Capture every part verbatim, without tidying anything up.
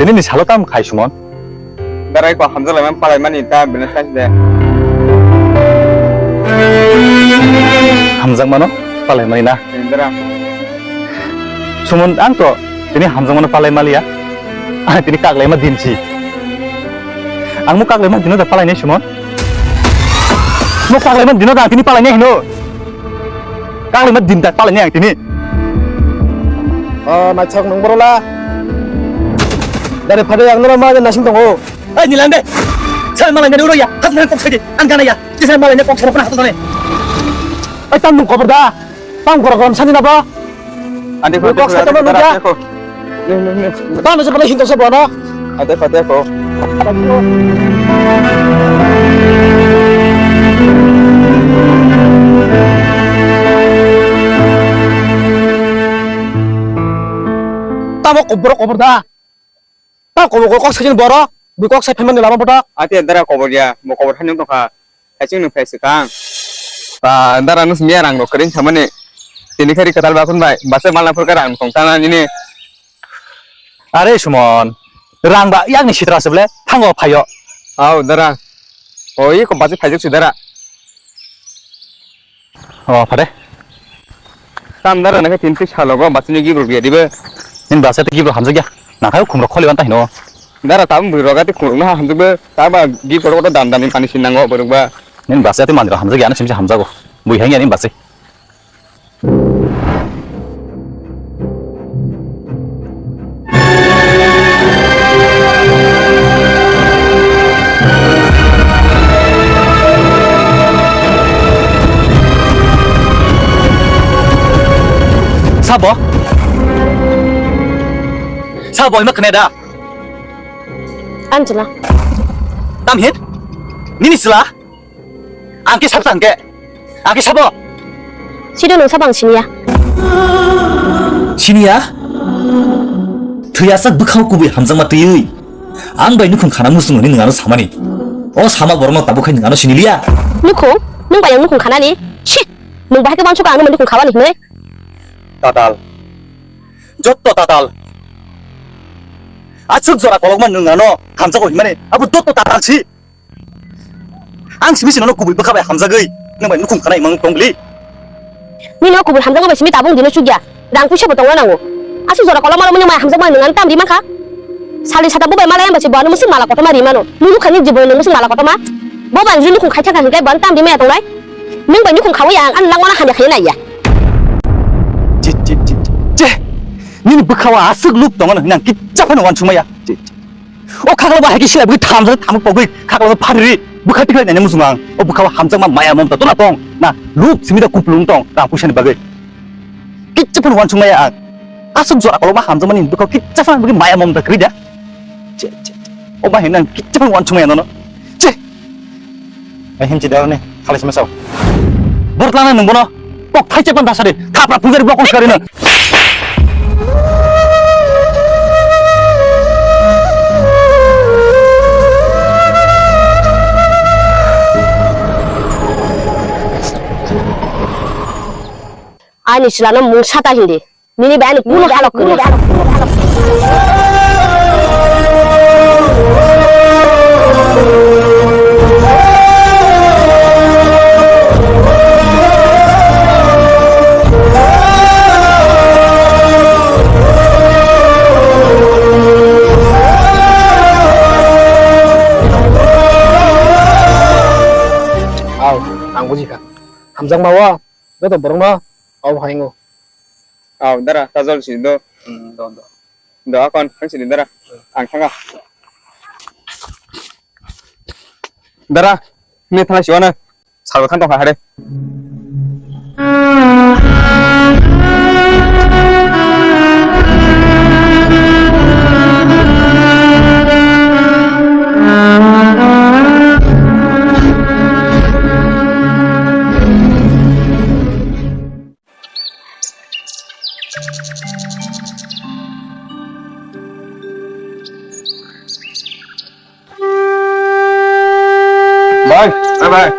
Tini ni salo tam khai Suman? Darai ko hamjak lai man palai mani ta bini sai de. Hamjak mano palai mani na. Dara. Suman, ang to tini hamjakmano palai maliya. Ang tini kaklaima din si. Ang mo kaklaima dino da palai nai Suman. Mo kaklaima dino da ang tini palai nai hino. Kaklaima din da palai nai ang tini. Oh, naithok nung borola. Dari phade ang nora ma nasing tongo. Oi, nilang de. Sal malai nani uroya. Hasal kok sadi. Ang gana ya. Sal malai ne kok sarap na hasal ne. Oi, tam nung kobar da. Tang gorok rom sani nabo. Ante ko, ante ko, ante ko. Tang nasa pala hinto sa bono. Ante ko, ante ko. Tamo kobor kobor da. Ta kobo ko kok sakjin boro, bui kok sai phaimani lama boto. Ate dara kobor ya, bo kobor hani tongkha. Saichung nung phai swkang. Ta dara nus miya rang rok kering samani. Tini khari katal bakun bai, base malna phurka rang tong tana nini. Are Sumon, rang ba yakni sitra seble, thango phayo. Au dara. Oi ko base phaijak si dara. O, phade. Tam dara nang tin tik salogo basini gibro biya dibe. Nin basa te gibro hamjak ya. Nang khayo khumro kholi wan ta hino. Dara tam bui roga te khumro na hamjak be. Ta ba gibro ko dan dan ni pani sin nango borok ba. Nin basa te mandra hamjak ya, na simsi hamjago. Bui hang ya nin basa. Sabo? Sabo ima kene da? Ang chwla. Tam hin? Nini chwla? Ang khe sabsa hwnkhe? Ang khe sabo? Sino nung sabo ang siniya. Siniya? Thwi aswk bwkhao kubui hamjakma twiwi. Ang bai nukhung khana muchung hwnwi nwng ano samani. O sama borokno tabuk khai nwng ano siniliya. Nukhung? Nung bai ang nukhung khanani? Shi! Nung bahai khe wansukha ang nukhung khawani hwnwi? Tatal. Jotto tatal. Aswk jora kolokma nwng ano hamjago hinmani. Abo jotto tatal si. Ang simi sino no kubui bwkha bai hamjagwi, nwng bai nukhung khana imang tongli. Nini o kubui hamjakma bai simi tabung dino chukya. Rang puisa bo tongna nango. Aswk jora kolokma romwi nwng mai hamjakma nwng ani tam ri mankha. Salni sata bo bai malai amba se bo ano musi mala kotorma ri mano. Nini khani jiboi nwng musi mala kotorma. Bo bai nwng nukhung khai thangkha hinkai bo ano tam ri maya tongnai. Nwng bai nukhung khawi ang ano langmano hamya khai naiya. Chit, chit, chit, chit. Nini bwkha o aswk luk tongo no hinang kicha phano wansukmaya. Chit, chit. O khaklo ba hai khe silai bwkha thamsa thamuk pogwi khaklo ba phariri bwkha tikhlai nani muchungo ang. O bwkha o hamjakma maya mamta tona tong na luk simi da kuplung tong rang puisani bagwi. Kicha phano wansukmaya ang. Aswk jora kolokma hamjakmani bwkha o kicha phano bagwi maya mamta kwrwi da. Che, che, che. O ba hinang kicha phano wansukmaya nono. Che. Ai himchi da ne khalai sima sao. Borok lana nung bono. Kok thai chepan dasari, thapra phunjari bokong sari na. Ani silano mungsa ta hindi. Nini bai ani kunu halok kwrwi. Au, ang buji kha. Hamjakma o, joto borokno au hai wngo. Au, dara, ta jol sini do. Hmm, do, do. Do, akon, ang sini dara. Ang thanga. Dara, ni thana siwana. Salbo thang tong hare. Bai, bai, bai.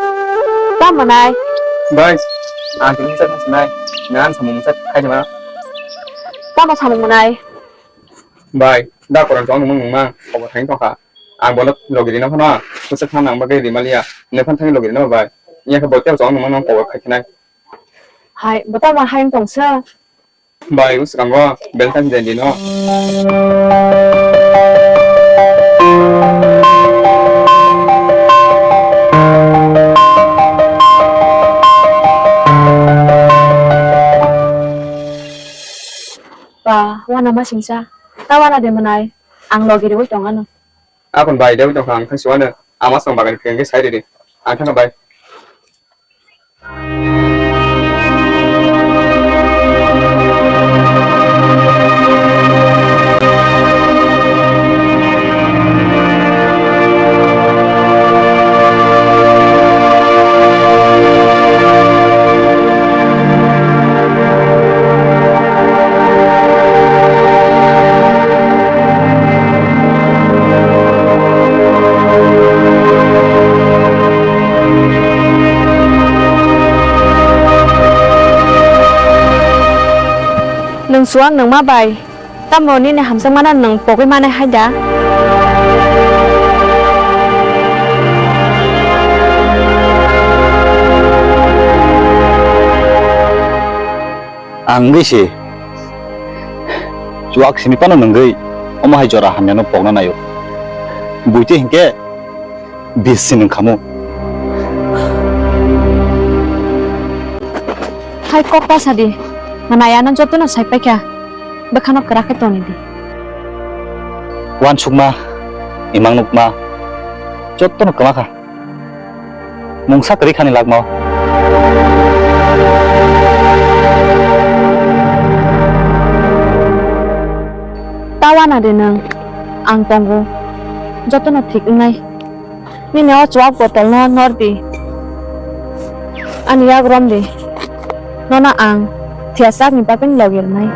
Tamo nai? Bai, ang tini sa nai. Ngan samung sa khai ma. Tamo samung nai? Bai, Da korang chong nungmang nungmang, kobo thang tongkha. Ang bono logi rina phano, kusa thang nang bagwi rimaliya, ne phan thang logi rina bai. Iya khe bo tei chong nungmang nang kobo khai khinai. Hai, bo tamo hai wng tongsa? Bai, wng swkango, beltang jai dino. Ba, wana ma singsa. Ta wana de mwnai. Ang logi riwi tong ano. Aboni bai de tong ang thang siwano. Ama song bagan khe sai ridi. Ang thang bai. Nwng suak nwngma bai. Tamo nini hamjakmano nwng pogwi manai hai da? Ang wngwi se chuak simi phano nwngwi omo hai jora hamyano pokna naio. Buitwi hinkhe Bisi nwng khamu. Hai kok ta sadi, manayano jotono sai paikha, bwkhano kwrak khe toni di. Uansukma, imang nukma, jotono kwma kha. Mungsa kwrwi khani lakmao. Ta wana de nwng, ang tongo, jotono thik wngnai. Nini o chuak botol no nor di. Ani yak rom di. Nono ang thia sak ni bagwi logi rwnai.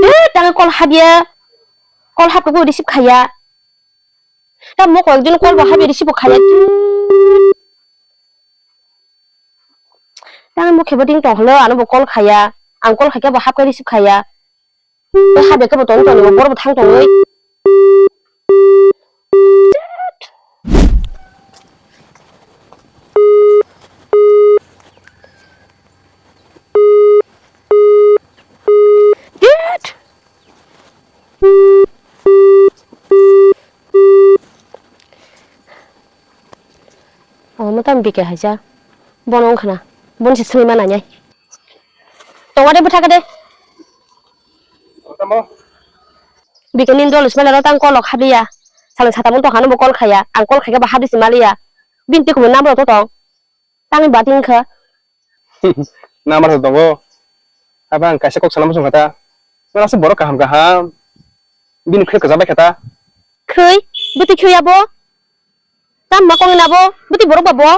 Tei tang call habya. Call hapkhe bo receive khaya. Ta mo koi din call bo habya receive khaya. Tang mo khebo ding tong hlo, ano bo call khaya. Ang call khaikhe bo hapkhe receive khaya. Bo habya khe bo tong tong, bo bor bo thang tongwi. Omo tamo bike haisa. Bono wngkha na. Bono se swngwi ma nainai. Tongo de bwthaka de. Tamo? Bike ni dol sima lero tang kolok habiya. Saleng satamung tongkhano bo kol khaya. Ang kol khaikhe bo habri se maliya. Bini twi kumun number to tong. Tangni bati wngkha. Number to tongo. Abo ang kaisa kok sana muchung kha ta. Nang aswk borok kaham kaham. Bini khwi kwchang bai kha ta. Khwi? Bwtwi khwi abo? Tamo ma kongni nabo? Bwtwi borok ba bo?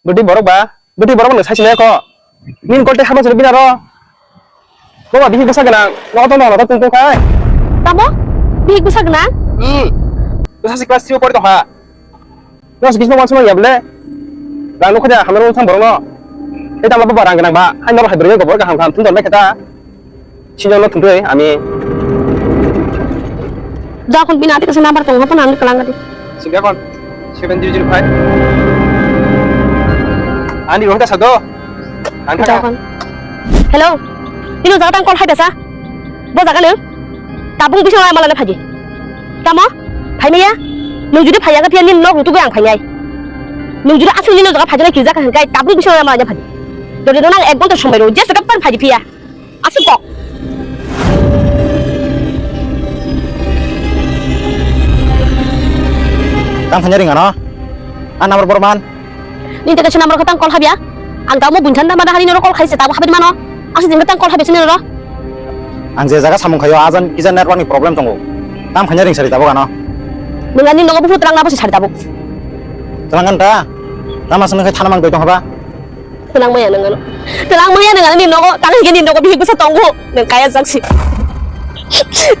Bwtwi borok ba? Bwtwi borok no sai sinai ko. Nini kol tei hama chwrwi bini aro. Bo ba bihik bwsa gwnang. Nogo tongma nogo tong tong khai. Tamo? Bihik bwsa gwnang? Hmm. Bwsa se class three o pori tong kha. No se kisno wansukma ya bole. Rang nokho ja hamaro thang borok no. Tei tamo bo ba rang gwnang ba. Hai norok hai borok borok kaham kaham thum ton bai kha ta. Sijak no thungtwi ami. Jokhon bini ati kaisa number tongo, phone ang kwlangkha di. Sibya kon seven zero zero five. Ani rohita sado. Ang thangkha. Jokhon. Hello. Nini jaga tang call hai besa. Bo jaga nung. Tabung bising lai malane phaji. Tamo? Phaimaya? Nung judi phaiya khe phiya nini nok rutugwi ang phainai. Nung judi aswk nini jaga phaijana ki jaga hwnkai tabung bising lai malane phaji. Dori nang ek ghonta somai ro. Jesa ka pan phaji phiya. Aswk kok. Tang thanya ring ano? A number borok man? Nini tei kaisa number khe tang call habya. Ang tamo bunkhan da mada hari noro call khaise tabo habit mano. Aswk jengkhe tang call habya sini noro. Ang je jaga samung khayo ajan kisa network ni problem tongo. Tang thanya ring sari tabo ano? Nwng ani nogo buphuru twlang na bosi sari tabo. Twlang kan ta? Tama sini khai thana mang doi tong haba? Twlang maya nang ano. Twlang maya nang ano ni nogo, tang hige ni nogo bihik bwsa tongo. Nang kaya jaksi.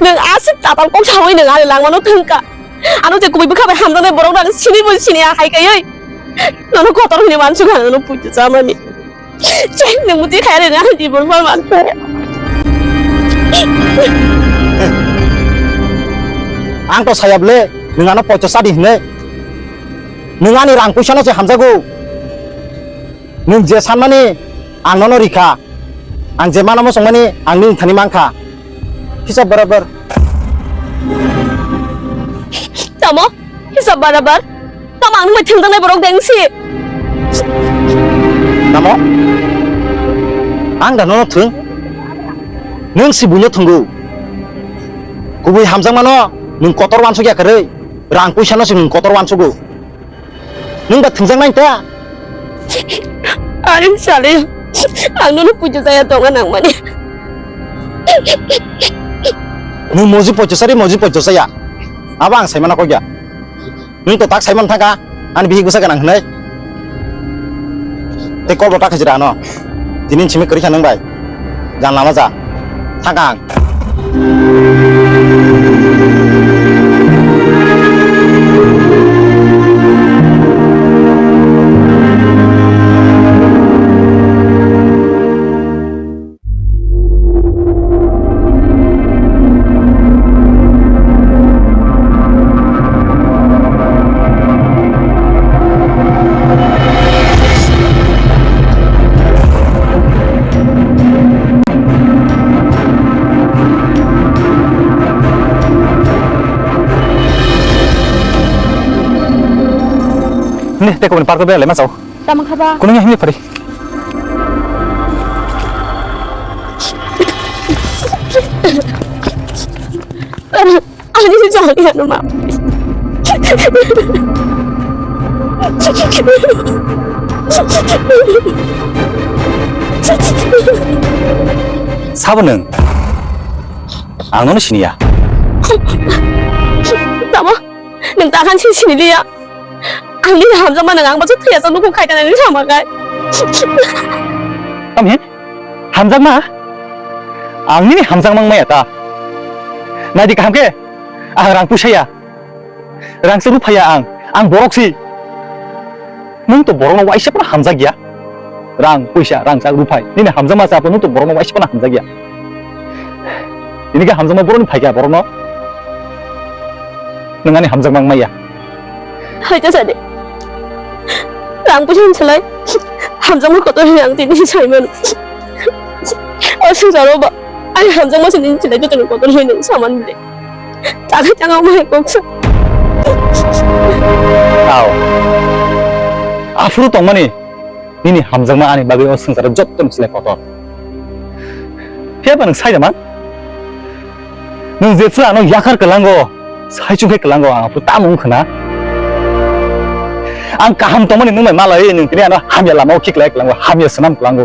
Nang aswk tatal kok sawi nang ano langmano thangka. Ano je kubui bwkha bai hamjaknai borok nang sini bo sini a hai kaioi. Nono kotor hwnwi mansukha, nono puitu chamani. Chai, nwng muti khairwi ang jibon phar mankha. Ang to sayable, nwng ano poicha sadi hwnwi. Nwng ani rang puisa no se hamjago. Nwng je sanmani ang nono rikha. Ang je mano muchungmani ang nwng thani mankha. Hisab barabar. Tamo? Hisab barabar? Tamo ang nwng thwngjaknai borok de wngsi? Tamo? Ang da nono thwng? Nwng si buino thwngo. Kubui hamjakmano nwng kotor wansukya kwrwi, rang puisano se nwng kotor wansugo. Nwng ba thwngjak nai ta? Are sale, ang nono puja jaya tonga nangmani. Nwng moji poicha sari, moji poicha saya. Abo ang saimana kok ya. Nwng to tak saiman thangka, ani bihik bwsa gwnang hwnwi. Tei kol bo ta khaijira ano. Tini simi kwrwi kha nwng bai. Jan lama ja. Thangka ang. Ni, teko ni parko bela lema sao. Tamo kha ba? Kuno himni phari. Ani jali ano ma. Sabo nwng? Ang nono siniya. Tamo? Nwng ta khan si siniliya. Ang nini hamjakma nwng ang bacha thwiya chang nukhung khai kanani sama kai. Tamhin? Hamjakma? Ang nini hamjakma wngmaya ta? Naidi kaham khe, ang rang puisa ya. Rang se ruphaya ang. Ang borok si. Nwng to borokno waisa phano hamjak ya. Rang, puisa, rang sak ruphai. Nini hamjakma chap nwng to borokno waisa phano hamjak ya. Tini khe hamjakma borokni phaikha borokno. Nwng ani hamjakma wngmaya. Hai ta sadi. Rang puisa ni salai hamjakma kotor hwnwi ang tini sai mano. O swngcharo ba ani hamjakma se nini salai jotono kotor hwnwi nwng samani le. Takhai tang ang mai kok sa. Aw. Aphuru tongmani nini hamjakma ani bagwi o swngcharo jottoni salai kotor. Phiya ba nwng sai da man? Nwng jephru ano yakhar kwlango, saichung khe kwlango, ang aphuru tamo wng khna? Ang kaham tongmani nwng bai malai, nwng tini ano hamya lamao khiklai kwlango, hamya swnam kwlango.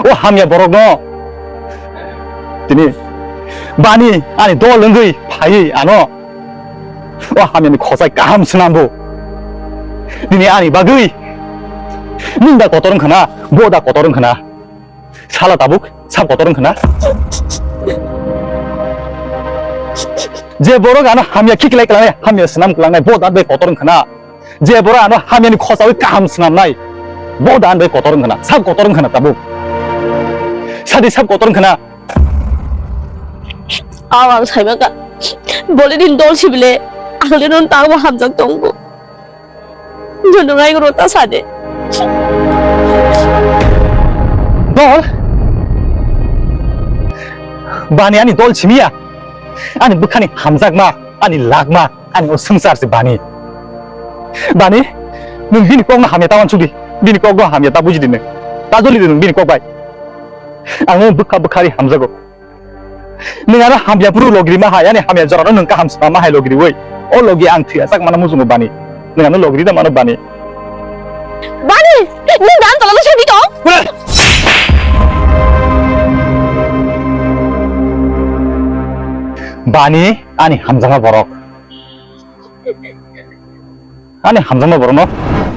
O hamya borokno tini bani ani dol wngwi phaiwi ano o hamyani khosai kaham swnambo. Tini ani bagwi nwng da kotor wng khna, bo da kotor wng khna. Sala tabuk sab kotor wng khna. Je borok ano hamya khiklai kwlangnai, hamya swnam kwlangnai, bo da bai kotor wng khna. Je borok ano hamyani khosawi kaham swnamnai, bo da bai kotor wng khna, sab kotor wng khna tabuk. Sadi sab kotor wng khna. Aw, ang saimaka. Bole din dol sibile, ang le non tangbo hamjak tongbo. Jono ngai gro ta sade. Dol? Bani ani dol simiya? Ani bwkhani hamjakma, ani lakma, ani o swngchar se bani. Bani, nwng bini kokno hamya ta uansuk di. Bini kokno hamya ta buji di nwng. Ta joli di nwng bini kok bai. Ang nwng bwkha bwkha ri hamjago. Nwng ano hamya phuru logirima hai, ani hamya jorano nwng kaham swkangma hai logiriwi. O logi ang thwi achak mano muchungo bani. Nwng ano logiri da mano bani. Bani, nwng dan tolano sadi tong? Bani, ani hamjakma borok. Ani hamjakma borokno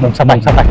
mungsa tai, mungsa tai.